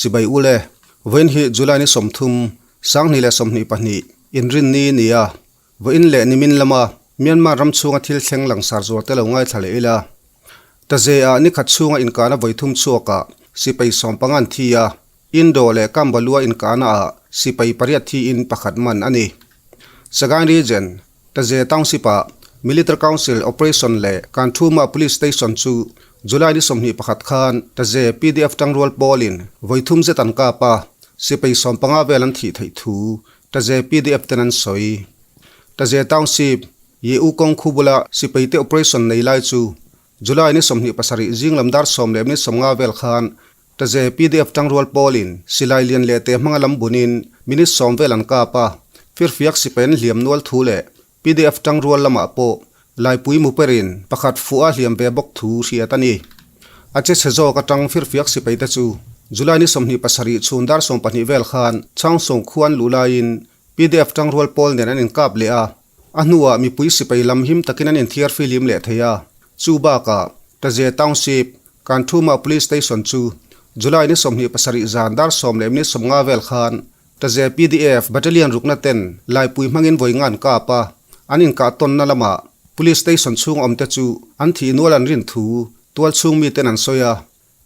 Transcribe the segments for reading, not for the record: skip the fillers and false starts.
Chibai ule, vawiin hi July ni 30, 2022, inrinni ni a, vawiin leh nimin lama Myanmar ram chhunga thil thleng langsar zual te lo ngaithla leh ila. Taze-ah nikhat chhunga inkahna vawithum chhuakah sipai sawmpanga an thi a, Indo leh Kambalua inkahnaah sipai pariat thiin pakhat man a ni. Sagaing Region, Taze Township-ah Military Council Operation leh Kanthuma Police Station chu July ni 21 khan Taze pdf tangrual pawlin vawi thum zet an kap a, sipai 15 vel an thih theih thu Taze pdf ten an sawi. Taze Township, Ye U kawng khu bula sipaite operation nei lai chu July ni 27 zing lam dar sawm leh minute 50 vel khan Taze pdf tangrual pawlin silai lian leh te hmanga lam bunin minute 10 vel an kap a, firfiak sipai an hliam nual thu leh pdf tangrual lamah pawh laipui mu perin pakhat fuh a hliam ve bawk thu hriat a ni. A che chhe zawk atang firfiak sipai te chu July ni 27 chhun dar 12 vel khan Chhangsawng khua an luh laiin pdf tangrual pawl nen an inkap leh a, a hnuah mipui sipai lam him takin an inthiar filim leh thei a. Chu bakah Taze Township, Kanthuma Police Station chu July ni 27 zan dar sawm leh minute 50 vel khan Taze pdf Battalion rukna ten laipui hmangin vawi nga an kap a, an inkah tawnna lamah Police Station chhung awmte chu an thih nual an rin thu tualchhung miten an sawi a.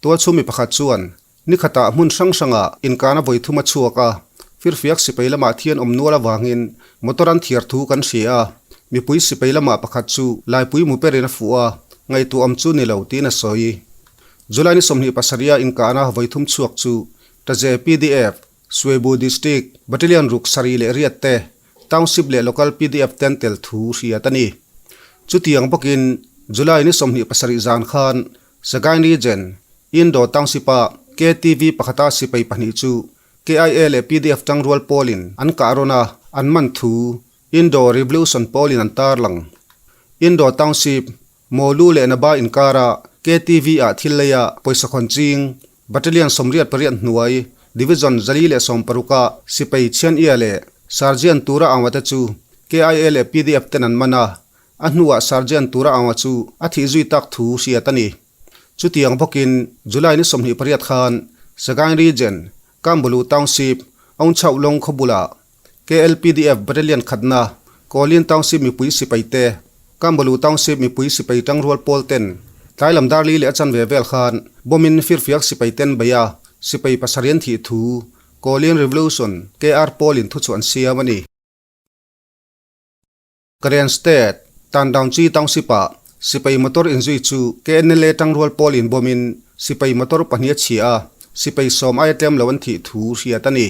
Tualchhung mi pakhat chuan Nikhatah hmun hrang hrangah inkahna vawi thum a chhuak a, firfiak sipai lamah thian awm nual avangin motor an thiar thu kan hria a, mipui sipai lamah pakhat chu laipui mu perin a fuh a, ngaihtuah awm chu ni lo tiin a sawi. July ni 27 a inkahna vawi thum chhuak chu Taze pdf, Swebu District, Battalion ruk sarih leh riat te, Township leh Local pdf ten tel thu hriat a ni. Chutiang bawkin July ni 27 zan khan Sagaing Region, Indo Township-a KTV pakhata sipai pahnih chu KIA leh pdf tangrual pawlin an kah rawn a, an man thu Indo Revolution pawlin an tarlang. Indo Township, Mawlu leh Naba inkara KTV-ah thil leia pawisa khawn ching, Battalion 88 hnuai, Division 416-a sipai Chhian-ia leh Sergeant tura angwate chu KIA leh pdf ten an man a, A hnuah Sergeant tura anga chu a thih zui tak thu hriat a ni. Chutiang bawkin July ni 28 khan Sagaing Region, Kambulu Township, Aungchauh Lawng khaw bulah KLPDF Battalion khatna Kawlin Township mipui sipai te, Kambulu Township mipui sipai tangrual pawl ten tlai lam dar li leh a chanve vel khan bomb-in firfiak sipai ten bei a, sipai pasarih an thih thu Kawlin Revolution, KR, pawlin thu chu an siam a ni. Karen State, Tandaungchi Township-ah sipai motor inzui chu KNLA tangrual pawl inbawmin sipai motor pahnih a chhia a, sipai sawm aia tlem lo an thih thu hriat a ni.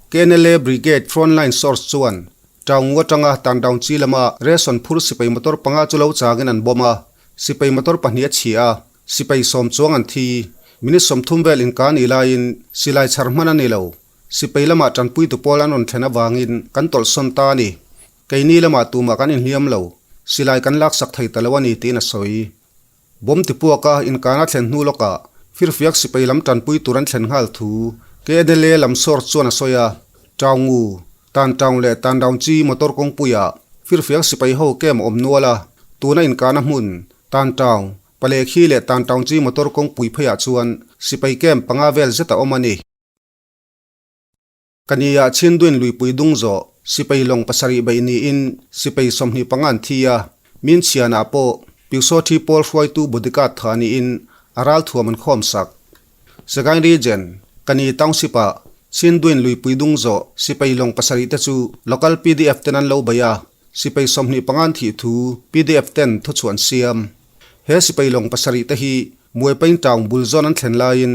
KNLA Brigade Frontline Source chuan Taungu atanga Tandaungchi lama ration phur sipai motor panga chu lo changin an bawm a, sipai motor pahnih a chhia a, sipai 10 chuang an thi. Minute 30 vel inkan nih laiin silai chhar hman a ni lo. Sipai lamah tanpuitu pawl an rawn thlen avangin kan tawlhsawn ta a ni. Keini lamah tumah kan inhliam lo, silai kan laksak thei ta lo a ni tiin a sawi. Bomb tipuaka inkana thlen hnu lawkah firfiak sipai lam tanpui tur an thlen nghal thu KNLA lam source chuan a sawi a. Taungu, Tantaung leh Tandaungchi motor kawngpuiah firfiak sipai ho camp a awm nual a, tuna inkana hmun, Tantaung, Palekhi leh Tantaungchi motor kawngpui pheiah chuan sipai camp panga vel zet a awm a ni. Kania Chinduin luipui dung zawh sipai lawng pasarih beih niin sipai 25 an thi a, min chhianah pawh Pyusawthi pawl hruaitu bodyguard tha niin a ral thuam an khawm sak. Sagaing Region, Kani Township-ah Chinduin luipui dung zawh sipai lawng pasarih te chu local pdf ten an lo bei a, sipai 25 an thih thu pdf ten thuchhuah an siam. He sipai lawng pasarih te hi Muaipain town bul zawn an thlen laiin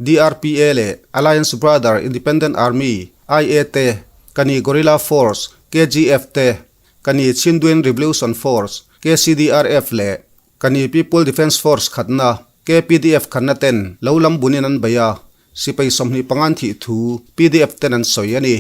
DRPA leh Alliance Brother Independent Army, IA, te, Kani Guerrilla Force, KGF, te, Kani Chindwin Revolution Force, KCDRF, leh Kani People Defence Force khatna, KPDF, khatna ten lo lam bunin an bei a, sipai 25 an thih thu pdf ten an sawi a ni.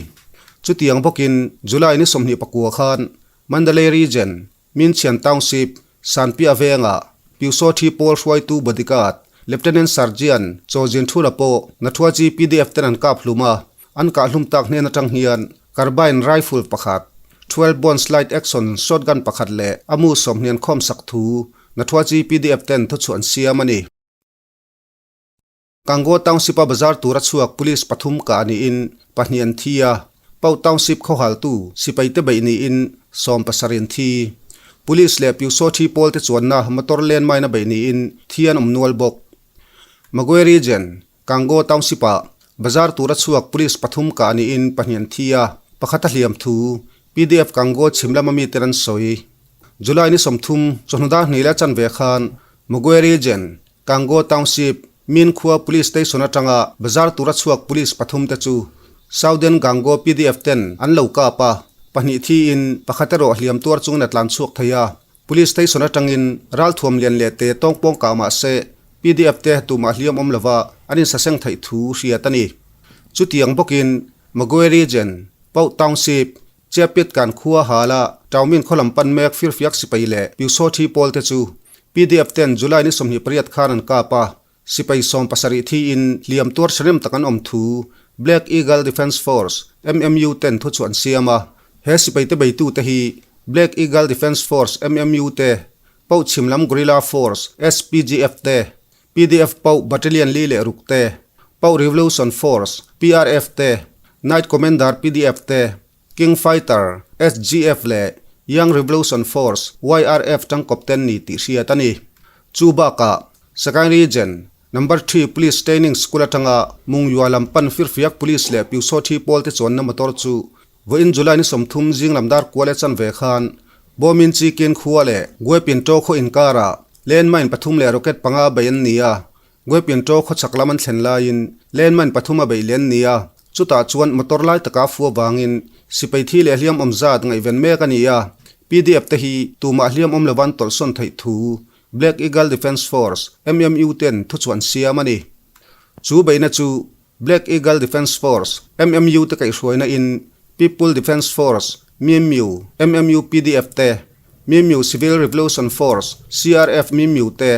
Chutiang bawkin July ni 29 khan Mandalay Region, Minchian Township, Sanpia vengah Pyusawthi pawl hruaitu bodyguard Lieutenant Sergeant Chaw Jin Thura pawh Nathuaji pdf ten an kap hlum a, an kah hlum tak hnen atang hian carbine rifle pakhat, 12 bone slide action shotgun pakhat leh a mu 20 an khawm sak thu Nathuaji pdf ten thuchhuah an siam a ni. Gangaw Township-a bazar tura chhuak police pathum kah niin pahnih an thi a, Pau Township khawhaltu sipaite beih niin 70 an thi. Police leh Pyusawthi pawlte chuanna motor landmine a beih niin thi an awm nual bawk. Magwe Region, Gangaw Township-ah bazar tura chhuak police pathum kah niin pahnih an thi a, pakhat a hliam thu PDF Gangaw chhim lama miten an sawi. July ni 30 chawhnu dar hnih leh chanve khan Magwe Region, Gangaw Township, Min khua Police Station atanga bazar tura chhuak police pathum te chu Southern Gangaw PDF ten an lo kap a, pahnih thiin pakhat erawh hliam tuar chungin a tlan chhuak thei a. Police Station atangin ralthuam lian leh te tawngpawng kah mah se PDF te tumah hliam awm lova an insaseng theih thu hriat a ni. Chutiang bawkin Magwe Region, Pau Township, Chiapit kan khua hala Taumin khaw lam pan mek firfiak sipai leh Pyusawthi pawl te chu PDF ten July ni 28 khan an kap a, sipai 70 thiin hliam tuar hrerem tak an awm thu Black Eagle Defence Force, MMU, ten thu chu an siam a. He sipai te beitu te hi Black Eagle Defence Force, MMU, te, Pauh chhim lam Guerrilla Force, SPGF, te, PDF Pauh Battalion li leh ruk te, Pauh Revolution Force, PRF, te, Night Commander PDF te, King Fighter, SGF, leh Young Revolution Force, YRF, tangkawp ten ni tih hriat a ni. Chu bakah, Sagaing Region, Number 3 Police Training School atanga Mungyua lam pan firfiak Police leh Pyusawthi pawl te chuanna motor chu vawiin July ni 30 zing lam dar kual e chanve khan Bawmin Chi Kin khua leh Guepin To khaw inkarah landmine pathum leh rocket panga bei an ni a, Guepin To khaw chak lam an thlen laiin landmine pathum a bei len ni a, chutah chuan motor lai taka fu avangin sipai thi leh hliam awm zat ngaihven mek a ni a, PDF te hi tumah hliam awm lovan tawlhsawn theih thu Black Eagle Defence Force, MMU, ten thuchhuah an siam a ni. Chu beihna chu Black Eagle Defence Force, MMU, te kaihhruaina in People Defence Force, MMU, MMU PDF te, MMU Civil Revolution Force, CRF MMU te,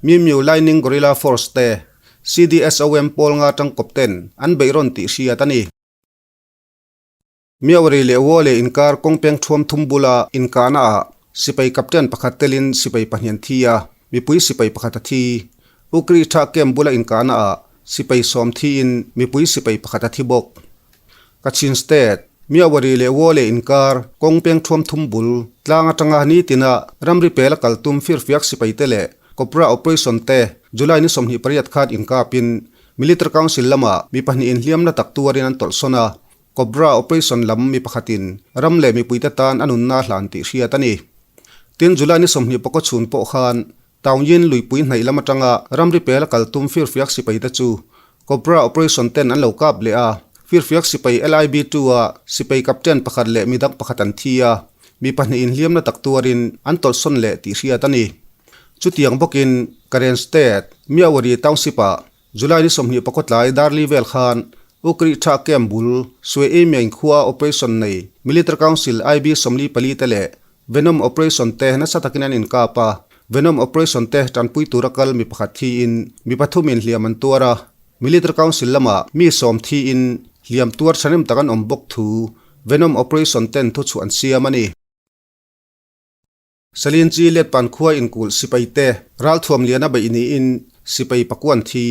MMU Lightning Guerrilla Force te, CDSOM pawl nga tangkawp ten an beih rawn tih hriat a ni. Miauri leh Wole inkar kawng peng thuam thum bula inkahna ah sipai captain pakhat telin sipai pahnih an thi a, mipui sipai pakhat a thi. Ukri tha camp bula inkahna ah sipai 10 thiin mipui sipai pakhat a thi bawk. Kachin State, Miauri leh Wole inkar kawng peng thuam thum bul tlang atanga nitina ramri pela kal tum firfiak sipai te leh Cobra operation te July ni 28 khan inkapin Military Council lama mi pahnih inhliamna tak tuarin an tawlhsawn a, Cobra operation lam mi pakhatin ram leh mipuite tan a nunna hlan tih hriat a ni. Tin, July ni 24 chhun pawh khan Taungyin luipui hnaih lam atanga ramri pela kal tum firfiak sipaite chu Cobra operation ten an lo kap leh a, firfiak sipai LIB 2 a sipai captain pakhat leh midang pakhat an thi a, mi pahnih inhliamna tak tuarin an tawlhsawn leh tih hriat a ni. Chutiang bawkin Karen State, Myawaddy Township-ah July ni 24 tlai Darli vel khan Ukri tha camp bul Swe Ei Myaing khua operation nei Military Council IB 44 te leh Venom operation te nasa takin an inkap a, Venom operation te tanpui tura kal mi pakhat thiin mi pathum in hliam an tuar a, Military Council lamah mi 10 thiin hliam tuar thahnem tak an awm bawk thu Venom operation ten thuchhuah an siam a ni. Salin chi let pan khua inkul sipai te ralthuam lian a beih niin sipai pakuan thi.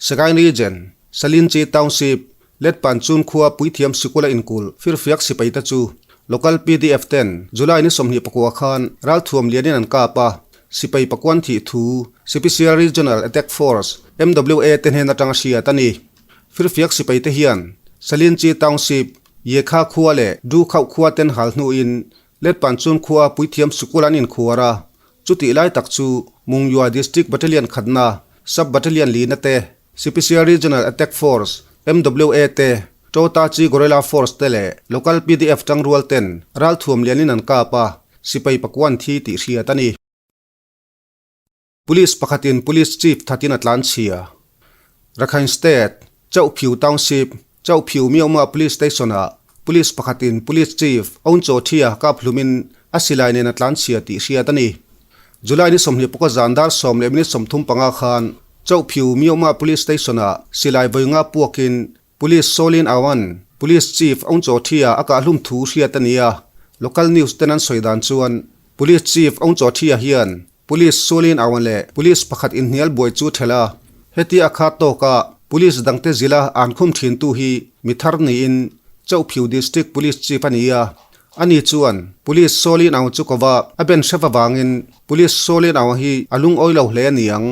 Sagaing Region, Salin chi Township, let pan chun khua puithiam sikula inkul firfiak sipai te chu local PDF ten July ni 24 khan ralthuam lianin an kap a, sipai pakuan thi thu Special Regional Attack Force, MWA, te hnen atanga hriat a ni. Firfiak sipai te hian Salin chi Township, Yekha khua leh Du Khauh khua ten hal hnuin Let pan chun khua puithiam sikul an inkhuar a, chutih lai tak chu Mungyua District Battalion khatna, Sub Battalion lina te, Special Regional Attack Force, MWA, te, Tota Chi Guerrilla Force te leh Local PDF tangrual ten ralthuam lianin an kap a, sipai pakuan thi tih hriat a ni. Police pakhatin Police Chief thatin a tlan chhia. Rakhine State, Kyaukphyu Township, Kyaukphyu Myaungmah Police Station-ah Police pakhatin Police Chief Aung Chaw Thia kap hlumin a silai nen a tlan chhia tih hriat a ni. July ni 24 zan dar 10 leh minute 35 khan Kyaukphyu Myaungmah Police Station-ah silai vawi nga puakin Police Sawlin Awan, Police Chief Aung Chaw Thia a kahhlum thu hriat a ni a, local news ten an sawi dan chuan Police Chief Aung Chaw Thia hian Police Sawlin Awan leh Police pakhat inhnial buai chu thelh a, Hetia a khat tawka Police dangte zila an khum thintu hi mi thar niin Chauhphiu District Police Chief a ni a. Ani chuan Police Sawlin Aung chu kova a ben hrep avangin Police Sawlin Aung hi a lungawi lo hle a ni ang.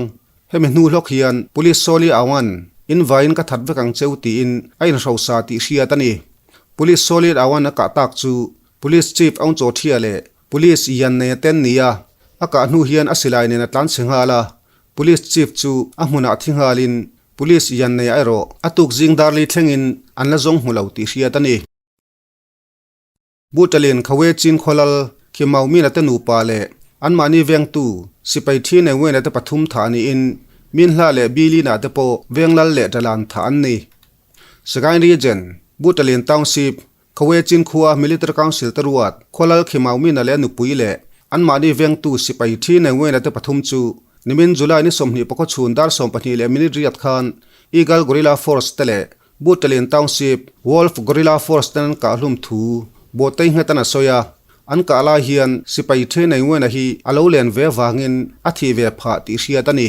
Hemi hnu hlawk hian Police Sawli Aung-a'n in vaiin ka that vek ang cheu tiin a inhrosa tih hriat a ni. Police Sawli Aung-a'n a kah tak chu Police Chief Aung Chaw Thia leh Police Yan Nei a ten ni a, a kah hnu hian a silai nen a tlan chhe nghal a. Police Chief chu a hmunah thi nghalin Police Yan Nei erawh a tuk zing darli thlengin an la zawng hmu lo tih hriat a ni. Butalin Khawe Chin Khawlal khi Maumina te nupa leh anmahni vengtu sipai thi nei Wena te pathum thah niin Minhla leh Bilina te pawh Venglal leh Dalan thah an ni. Sagaing Region, Butalin Township, Khawe Chin khua Military Council te ruat Khawlal khi Maumina leh a nupui leh anmahni vengtu sipai thi nei Wena te pathum chu nimin July ni 20 pakhaw chhun dar 12 leh minute riat khan Eagle Guerrilla Force te leh Butalin Township, Wolf Guerrilla Force ten an kah hlum thu Bawhtei nghetan a sawi a, an kah lai hian sipai Thenei Nguena hi a lo len ve avangin a thih ve phah tih hriat a ni.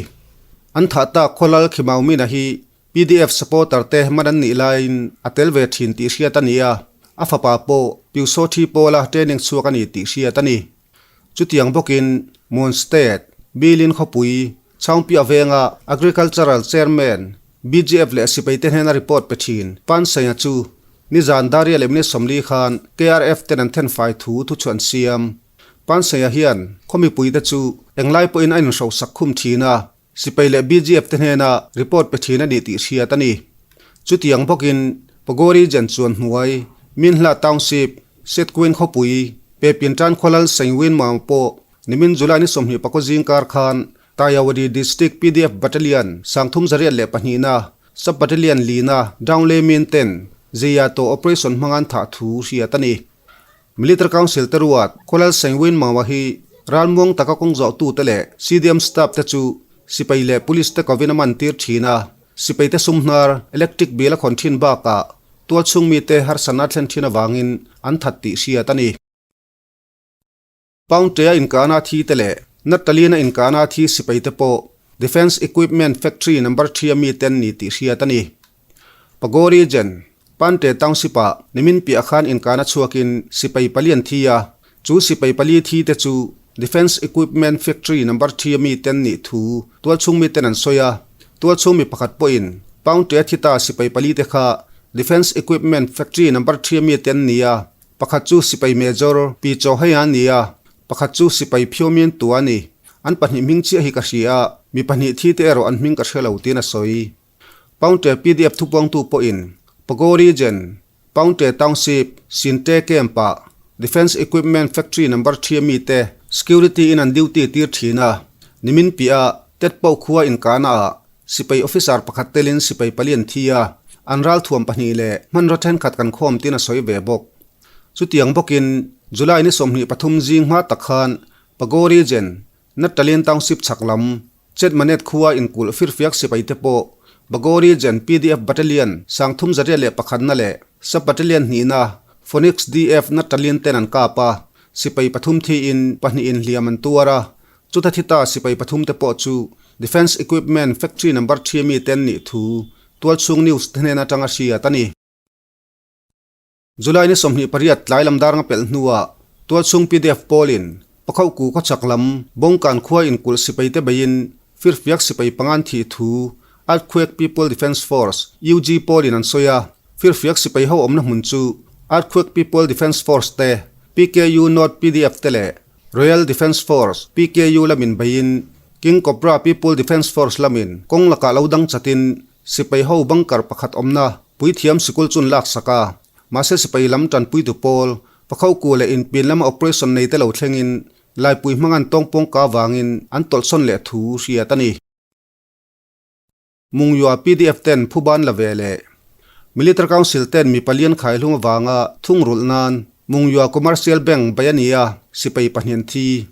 An thah tak Khawlal Khimaumina hi PDF supporter te man an nih laiin a tel ve thin tih hriat a ni a, a fapa pawh Pyusawthi pawla training chhuak a ni tih hriat a ni. Chutiang bawkin Mon State, Bilin khawpui, Chhangpiah venga Agricultural Chairman, BGF leh sipai te hnena report pe thin Pansaina chu nizan Daria leh minute 40 khan KRF ten an thenfai thu thu chu an siam. Pansaina hian khaw mipuite chu englai pawhin a inhrosak khum thin a, Sipai leh BGF te hnena report pe thin a ni tih hriat a ni. Chutiang bawkin Pagori Jan chuan hnuai, Minhla Township, Setquin khawpui, Pepin tan khawlal Sengwin Maung pawh nimin July ni 20 pakua zingkar khan Tayawadi District PDF Battalion 332 na Sub Battalion lina Downlay Min ten Zeia tawh operation hmanga an thah thu hriat a ni. Military Council te ruat Khawlal Sengwin Mawa hi ralmuang taka kawng zawhtute leh CDM staff te chu sipai leh police te kovin a man tir thin a, sipai te sumhnar electric bill a khawn thin bakah tualchhung mite harsatna a thlen thin avangin an that tih hriat a ni. Pound-tea inkahna thi te leh Natalina inkahna thi sipai te pawh Defence Equipment Factory Number 3 a mite an ni tih hriat a ni. Pago Region, Pante Township-ah nimin piah khan inkahna chhuakin sipai pali an thi a, chu sipai pali thi te chu Defence Equipment Factory Number 3 a mite an nih thu tualchhung miten an sawi a, tualchhung mi pakhat pawhin Pound-tea thi ta sipai pali te kha Defence Equipment Factory Number 3 a mite an ni a, Pakhat chu sipai major Pi Chaw Hei a ni a, pakhat chu sipai Phiomian Tu a ni. An pahnih hming chiah hi ka hria a, mi pahnih thi te erawh an hming ka hre lo tiin a sawi. Pounte PDF thupuangtu pawhin Pago Region, Pounte Township, Sinte Camp-ah Defence Equipment Factory Number 3 a mite security in an duty tir thin a, nimin piah Tetpoh khua inkahnaah sipai officer pakhat telin sipai pali an thi a, an ralthuam pahnih leh hmanraw thenkhat kan khawm tiin a sawi ve bawk. Chutiang bawkin July ni 23 zing hma tak khan Pago Region, Natalin Township chhak lam, Chetmanet khua inkulh firfiak sipai te pawh Bago Region PDF Battalion 301 na leh Sub Battalion hnihna Phoenix DF Natalin ten an kap a, sipai pathum thiin pahnihin hliam an tuar a, Chuta thi ta sipai pathum te pawh chu Defence Equipment Factory Number 3 mi te an nih thu Tualchhung News te hnen atanga hriat a ni. July ni 28 tlai lam dar nga pelh hnuah Tualchhung PDF pawlin Pakhauhku khawchhak lam Bawngkan khua inkulh sipai te beiin firfiak sipai panga an thih thu Earthquake People Defence Force, UG, pawlin an sawi a, firfiak sipai ho awmna hmun chu Earthquake People Defence Force te, PKU North PDF te leh Royal Defence Force, PKU, lamin beiin King Cobra People Defence Force lamin kawng lakah lo dang chatin sipai ho bunker pakhat awmna puithiam sikul chun lak sak a. Mahse sipai lam tanpuitu pawl Pakhauku leh inpin lama operation nei te lo thlengin Laipui hmang an tawngpawng ka avangin an tawlhsawn leh thu hriat a ni. Mungyua PDF ten phuban la ve leh Military Council ten mi palian khaihlung avanga thungrulh nan Mungyua Commercial Bank bai a ni a, sipai pahnih an thi.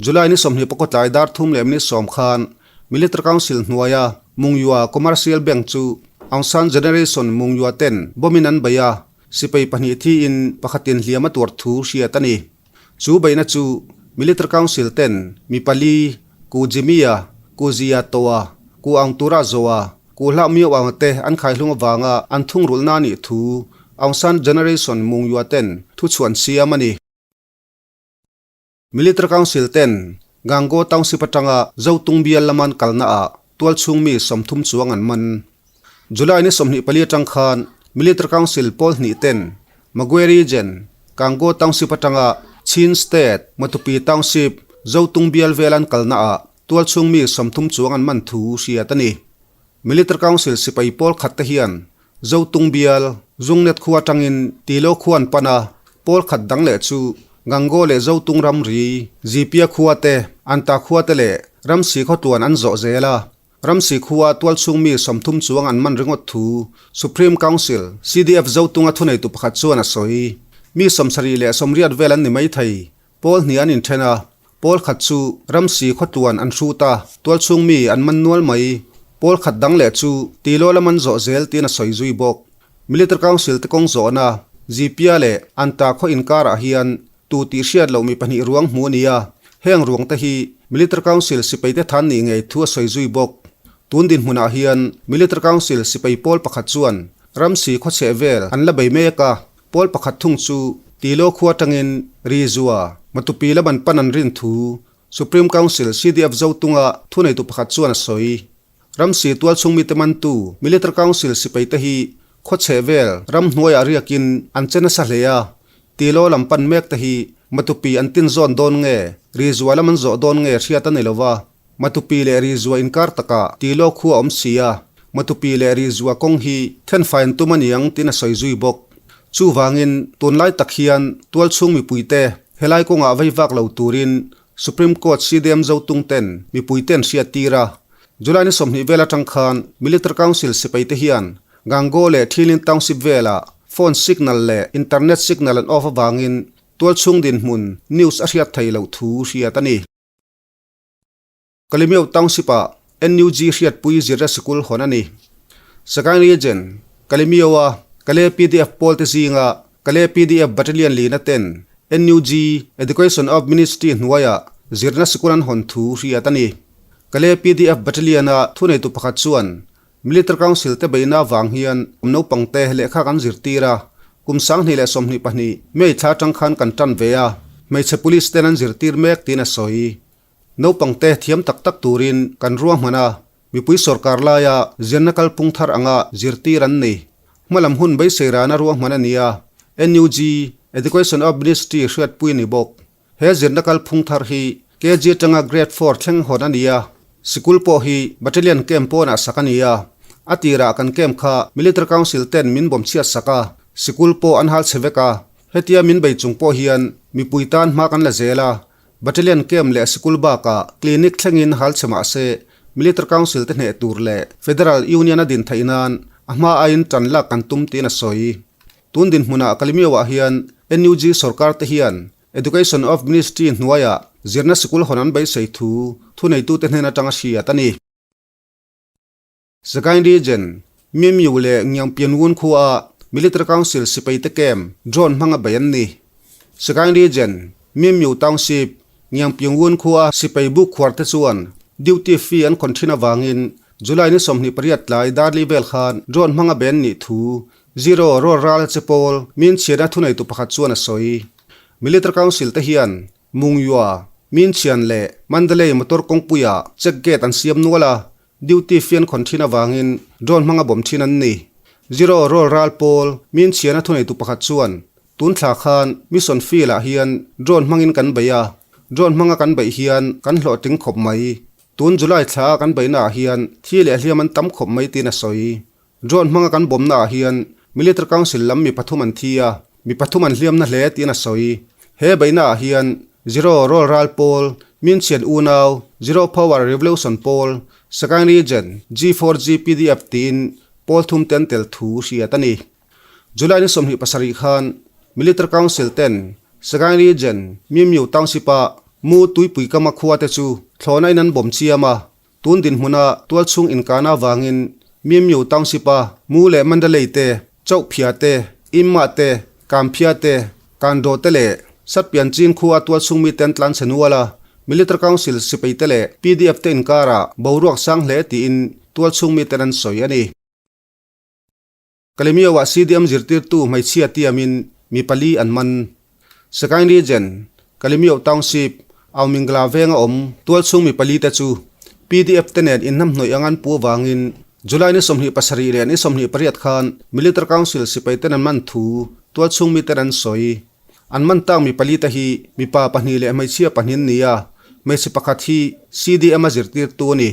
July ni 20 pakua tlai dar thum leh minute sawm khan Military Council hnuaia Mungyua Commercial Bank chu Aung San Generation Mungyua ten bomb in an bei a, sipai pahnih thiin pakhatin hliam a tuar thu hriat a ni. Chu beihna chu Military Council ten mi pali, Ku Jimmy-a, Ku Zia Toa, Ku Aung Tura Zaw-a Ku Hlah Myo Aung te an khaihlung avanga an thungrulhna a nih thu Aung San Generation Mungyua ten thuchhuan siam a ni. Military Council ten Gangaw Township atanga Zotung bial lama an kalnaah tualchhung mi 30 chuang an man. July ni 24 atang khan Military Council pawl hnih ten Magwe Region, Gangaw Township atanga Chin State, Matupi Township, Zotung bial vel an kalnaah tualchhung mi 30 chuang an man thu hriat a ni. Military Council sipai pawl khat te hian Zotung bial, Zungnet khua atangin Tilo khua an pan a, pawl khat dang leh chu Gangaw leh Zotung ramri, Zipia khua te, Anta khua te leh Ramsi khawtluan an zawh zel a. Ramsi khua tualchhung mi 30 chuang an man ringawt thu Supreme Council, CDF Zotunga thuneitu pakhat chuan a sawi. Mi 78 vel an ni maithei. Pawl hnih an inthen a, pawl khat chu Ramsi khawtluan an hrut a, tualchhung mi an man nual mai. Pawl khat dang leh chu Tilo lam an zawh zel tiin a sawi zui bawk. Military Council te kawng zawhna, Zipia leh Anta khaw inkarah hian tu tih hriat loh mi pahnih ruang hmu a ni a, heng ruang te hi Military Council sipai te than nih ngei thu a sawi zui bawk. Tun dinhmunah hian Military Council sipai pawl pakhat chuan Ramsi khawchheh vel an la bei mek a, Pawl pakhat thung chu Tilo khua atangin Rizua, Matupi lam an pan an rin thu Supreme Council CDF Zotunga thuneitu pakhat chuan a sawi. Ramsi tualchhung mite mantu Military Council sipai te hi khawchheh vel ram hnuaiah riakin an che nasa hle a, Tilo lam pan mek te hi Matupi an tin zawn dawn nge Rizua lam an zawh dawn nge hriat a ni lo va. Matupi leh Rizua inkar takah Tilo khua awm si a, Matupi leh Rizua kawng hi thenfai an tum a niang tiin a sawi zui bawk. Chuvangin, tunlai tak hian tualchhung mipuite helai kawngah vei vak lo turin Supreme Court CDM Zotung ten mipuite an hriattir a. July ni 20 vel atang khan Military Council sipaite hian Gangaw leh Thilin Township velah phone signal leh internet signal an off avangin tualchhung dinhmun news a hriat thei loh thu hriat a ni. Kalemyo Township-ah NUG hriatpui zirna sikul hawn a ni. Sagaing Region, Kalemyo-a Kale PDF pawl te zinga Kale PDF Battalion lina ten NUG Education of Ministry hnuaiah zirna sikul an hawn thu hriat a ni. Kale PDF Battalion-a thuneitu pakhat chuan Military Council te beihna avang hian kum naupang te lehkha kan zirtir a, kum 2022 May thla atang khan kan tan ve a, hmeichhe police ten an zirtir mek tiin a sawi. Naupang te thiam tak tak turin kan ruahman a, mipui sorkar laia zirna kalphung thar anga zirtir an ni. Hmalam hun beisei rana ruahman a ni a, NUG, Education of Ministry hriatpui a ni bawk. He zirna kalphung thar hi KG atanga Grade Four thleng hawn a ni a, sikul pawh hi Battalion camp pawnah sak a ni a. A tirah kan camp kha Military Council ten min bawm chhiat sak a, sikul pawh an hal chhe vek a. Hetia min bei chung pawh hian mipui tan hma kan la zel a, Battalion camp leh sikul bakah clinic thlengin hal chhe mah se, Military Council te hneh tur leh Federal Union a din theih nan a hma aiin tan lak kan tum tiin a sawi. Tun dinhmunah Kalemyo-ah hian NUG sorkar te hian Education of Ministry hnuaiah zirna sikul hawn an beisei thu thuneitute hnen atanga hriat a ni. Sagaing Region, Mimyu leh Ngiangpianwun khuaa Military Council sipaite camp drone hmanga bei an ni. Sagaing Region, Mimyu Township, Ngiangpianwun khuaa sipai buk khuar te chuan duty fee an khawn thin avangin July ni 28 tlai Darli vel khan drone hmanga bei an nih thu Zero Rawr Ral che pawl min chhiatna thuneitu pakhat chuan a sawi. Military Council te hian Mungyua, Minchhian leh Mandalay motor kawngpuiah check gate an siam nual a, Duty fian khawn thin avangin drone hmanga bawm thin an ni. Zero Roll ral pawl min chhiana thuneitu pakhat chuan, Tun thla khan Mission Field-ah hian drone hmangin kan bei a, drone hmanga kan beih hian kan hlawhtling khawp mai. Tun July thla a kan beihnaah hian thi leh hliam an tam khawp mai tiin a sawi. Drone hmanga kan bawmnaah hian Military Council lam mi pathum an thi a, mi pathum an hliamna hle tiin a sawi. He beihnaah hian Zero Roll ral pawl, Minchhian unau, Zero Power Revolution pawl, Sagaing Region, G4G PDF tiin pawl thum te an tel thu hriat a ni. July ni 27 khan Military Council ten Sagaing Region, Mimyu Township-a Mu Tuipui kama khua te chu thlawhna in an bawm chiam a, Tun dinhmuna tualchhung inkana avangin Mimyu Township-a Mu leh Mandalay te, Chauhphia te, Imma te, Kamphia te, Kando te leh Satpian Chin khua tualchhung mite an tlan chhe nual a. Military Council sipaite leh pdf te inkarah boruak sang hle tiin tualchhung miten an sawi a ni. Kalemio-ah CDM zirtirtu hmeichhia tiamin mi pali an man. Sagaing Region, Kalemio Township, Aumingla venga awm tualchhung mi pali te chu pdf te nen inhnamhnawih ang an pu avangin July ni 27 leh ni 28 khan Military Council sipai ten an man thu tualchhung miten an sawi. An man tak mi pali te hi mipa pahnih leh hmeichhia pahnih an ni a, hmeichhe pakhat hi CDM a zirtirtu a ni.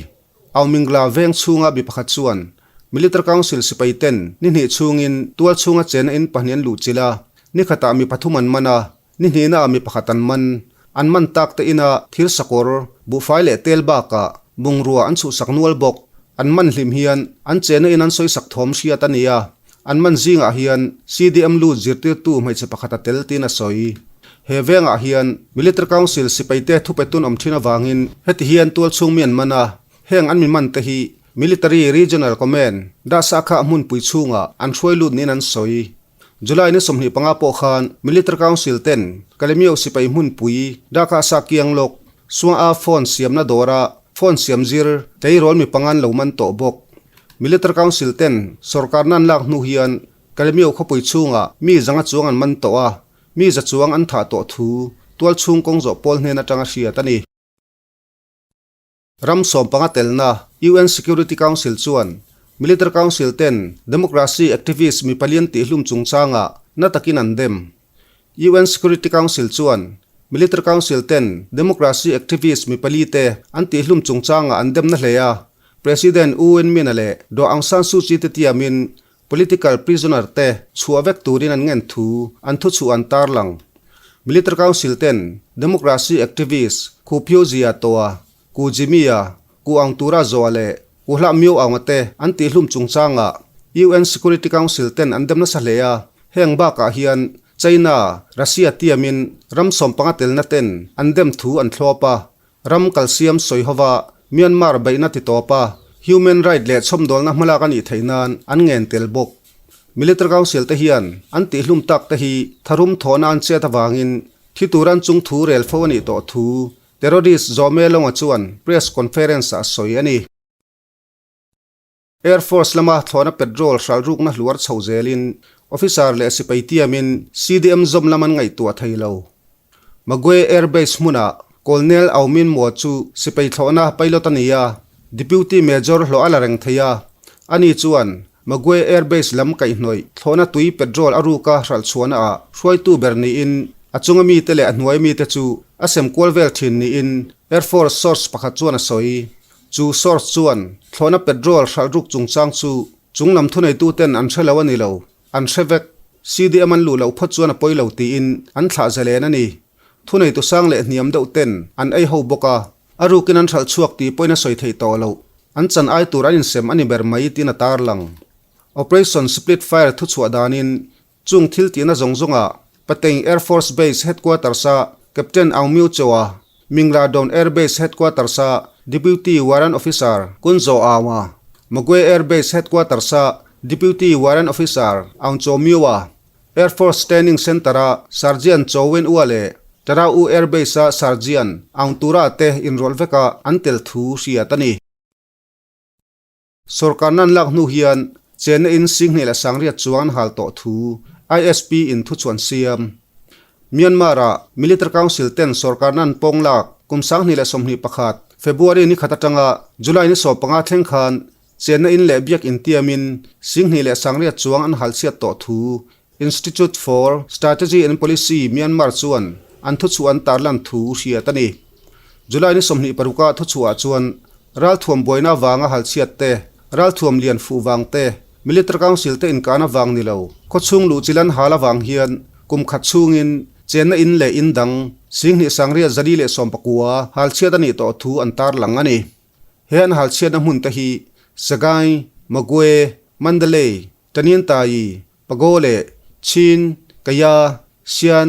Aumingla veng chhunga mi pakhat chuan Military Council sipai ten ni hnih chhungin tual chhunga chena in pahnih an luh chilh a, ni khatah mi pathum an man a, ni hnihnaah mi pakhat an man. An man tak te ina thir sakawr, buhfai leh tel bakah bungrua an chhuhsak nual bawk. An man hlim hian an chena in an sawisak thawm hriat a ni a, an man zingah hian CDM lut zirtirtu hmeichhe pakhat a tel tiin a sawi. He vengah hian Military Council sipaite thupetun awm thin avangin heti hian tualchhung mi an man a, Heng an mi man te hi Military Regional Command Dahsakha hmunpui chhungah an hruai lut niin an sawi. July ni 25 pawh khan Military Council ten Kalemyo sipai hmunpui Dahkahsa kiang lawk Suang'a phone siamna dawra phone siam zir tleirawl mi panga an lo man tawh bawk. Military Council ten sorkar nan lak hnu hian Kalemyo khawpui chhungah mi zanga chuang an man tawh a, mi za chuang an thah tawh thu tualchhung kawng zawh pawl hnen atanga hriat a ni. Ram sawmpanga telna UN Security Council chuan Military Council ten democracy activist mi palian tihhlum chungchangah na takin an dem. UN Security Council chuan Military Council ten democracy activist mi pali te an tihhlum chungchangah an demna hle a, President U Win Myint-a leh Daw Aung San Suu Kyi te tiamin Political prisoner te chhuah vek turin an ngen thu an thuchhuah an tarlang. Military Council ten democracy activist Khu Phyo Zia Toa, Ku Jimmy a, Ku Aung Tura Zoa leh Ku Hlah Myo Aung-a te an tihhlum chungchangah UN Security Council ten an dem nasa hle a, heng bakah hian China, Russia tiamin ram sawmpanga telna ten an dem thu an thlawp a, Ram kalsiam sawi hova Myanmar beihna ti tawp a, human right leh chhawmdawlna hmalak a nih theih nan an ngen tel bawk. Military Council te hian an tihhlum tak te hi tharum thawhna an chet avangin thi tur an chung thu rel fo a nih tawh thu terrorist Zawhme Lawnga chuan press conference ah a sawi a ni. Air Force lama thlawhna petrol hralhrukna hluar chho zelin officer leh sipai tiamin CDM zawm lam an ngaihtuah thei lo. Magwe Air Base hmunah Colonel Aung Min Maw chu sipai thlawhna pilot a ni a, Deputy Major hlawh a la reng thei a. Ani chuan Magwe Air Base lam kaihhnawih thlawhna tui petrol a ruka hralhchhuahna ah hruaitu ber niin a chunga mite leh a hnuai mite chu a sem kual vel thin niin Air Force source pakhat chuan a sawi. Chu source chuan thlawhna petrol hralhruk chungchang chu chunglam thuneituten an hre lo a ni lo, an hre vek. CDM an luh loh phawt chuan a pawi lo tiin an thlah zalen a ni. Thuneitu sang leh hniam deuh ten an ei ho bawk a, a rukin an hralh chhuak tih pawhin a sawi theih tawh loh. An chan ai tur an insem a ni ber mai tiin a tarlang. Operation Split Fire thuchhuah danin Chung thil tihna zawng zawngah Pateng Air Force Base Headquarters-a Captain Aung Myo Cho-a, Mingladon Air Base Headquarters-a Deputy Warrant Officer Kun Zaw Aung-a, Magwe Air Base Headquarters-a Deputy Warrant Officer Aung Cho Myo-a, Air Force Training Center-a Sergeant Cho Win U-a leh Tara U Air Base-a Sergeant Aung Tura te inrawlh veka an tel thu hriat a ni. Sorkar nan lak hnu hian chenna in Singhne leh Sangriat chuang an hal tawh thu ISP in thuchhuan siam. Myanmar ah Military Council ten sorkar nan pawng lak kum 2021 February ni khat atanga July ni 15 thleng khan chenna in leh biak in tiamin Singhne leh Sangriat chuang an hal chhiat tawh thu Institute for Strategy and Policy Myanmar chuan an thuchhuah an tarlan thu hriat a ni. July ni 26 ah thuchhuah chuan ralthuam buaina avanga halchhiat te, ralthuam lian fuh vang te, Military Council te inkahna vang ni lo, khawchhung luh chil an hal avang hian kum khat chhungin chenna in leh in dang 24,119 halchhiat a nih tawh thu an tarlang a ni. He an halchhiatna hmun te hi Sagaing, Magwe, Mandalay, Taninthayi, Pago leh Chin, Kaya, Sian,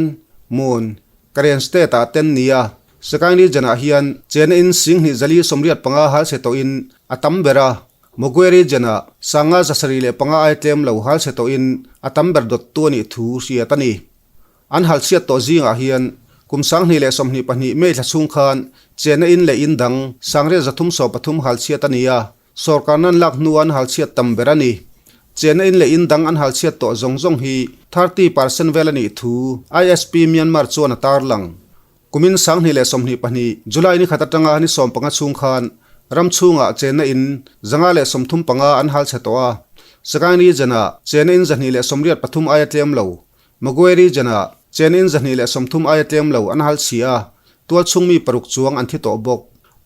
Mon, Karen state ah ten nia Sagaing region ah hian chena in 2485 hal chhe tawhin a tam ber a, Magwe region ah 575 ai tlem lo hal chhe tawhin a tam ber dawttu a nih thu hriat a ni. An hal chhiat tawh zingah hian Kum 2022 May thla chhung khan chenna in leh in dang 9330 hal chhiat a ni a, Sawrkarna an lak hnu an hal chhiat tam ber a ni. Chenna in leh in dang an hal chhiat tawh zawng zawng hi 30% vel a nih thu ISP Myanmar chuan a tarlang. Kumin 2022 July ni khat atanga ni 15 chhung khan ram chhungah chenna in 535 an hal chhe tawh a. Sagaing region-ah chenna in 283 aia tlem lo Magway region-ah chen in 230 aia tlem lo an hal chhi a, tual chhung mi paruk chuang an thi tawh bawk.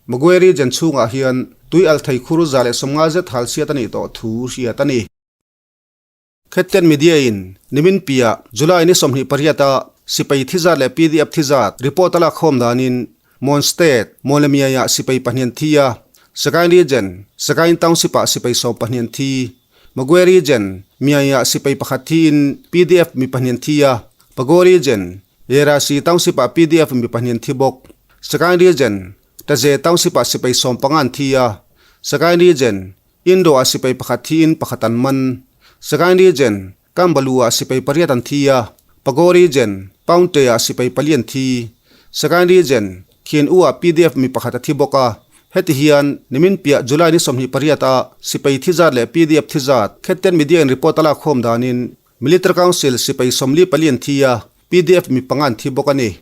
Magway region chhungah hian tui al thei khur 150 zet hal chhiat a nih tawh thu hriat a ni. Khettian Media in nimin piah July ni 28 a sipai thi zat leh PDF thi zat report a lak khawm danin Mon State, Mawlemiai-ah sipai pahnih an thi a, Sagaing Region, Sagaing Township-ah sipai 12 an thi. Magwe Region, Myanmar sipai pakhat thiin PDF mi pahnih an thi a, Pago Region, Yerasi Township-ah PDF mi pahnih an thi bawk. Sagaing Region, Taze Township-ah sipai 15 an thi a, Sagaing Region, Indo-ah sipai pakhat thiin pakhat an man. Sagaing Region, Kambalu-ah sipai pariat an thi a, Pago Region, Paungte-ah sipai pali an thi. Sagaing Region, Khin-U-ah PDF mi pakhat a thi bawk a. Heti hian nimin piah July ni 28 a sipai thi zat leh PDF thi zat Khettian Media in report a lak khawm danin Military Council sipai 44 an thi a, PDF mi panga an thi bawk a ni.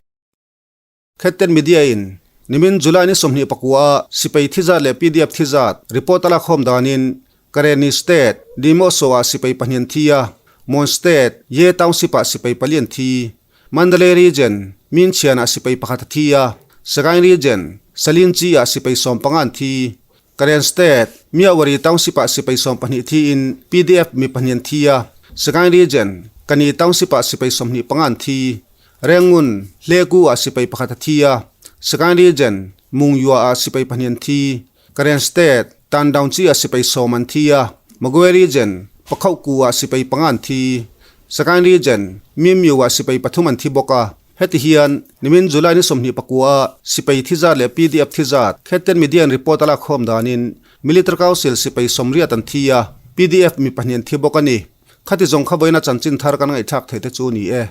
Khettian Media in nimin July ni 24 a sipai thi zat leh PDF thi zat report a lak khawm danin Karenni State, Demoso ah sipai pahnih an thi a, Mon State, Ye Township ah sipai pali an thi. Mandalay Region, Minchian ah sipai pakhat a thi a, Sagaing Region, Salinchi ah sipai 15 an thi. Karen State, Myawaddy Township ah sipai 12 thiin PDF mi pahnih an thi a, Sagaing Region, Kani Township ah sipai 25 an thi. Rengun, Hlegu ah sipai pakhat a thi a, Sagaing Region, Mungyua ah sipai pahnih an thi. Karen State, Tandaungchi ah sipai 10 an thi a, Magway Region, Pakhohku ah sipai panga an thi. Sagaing Region, Mimyu ah sipai pathum an thi bawk a. Heti hian nimin July ni 29 a sipai thi zat leh PDF thi zat Khettian Media in report a lak khawm danin Military Council sipai 80 an thi a, PDF mi pahnih an thi bawk a ni. Khati zawng kha vawiina chanchin thar kan ngaihthlak theih te chu ni e.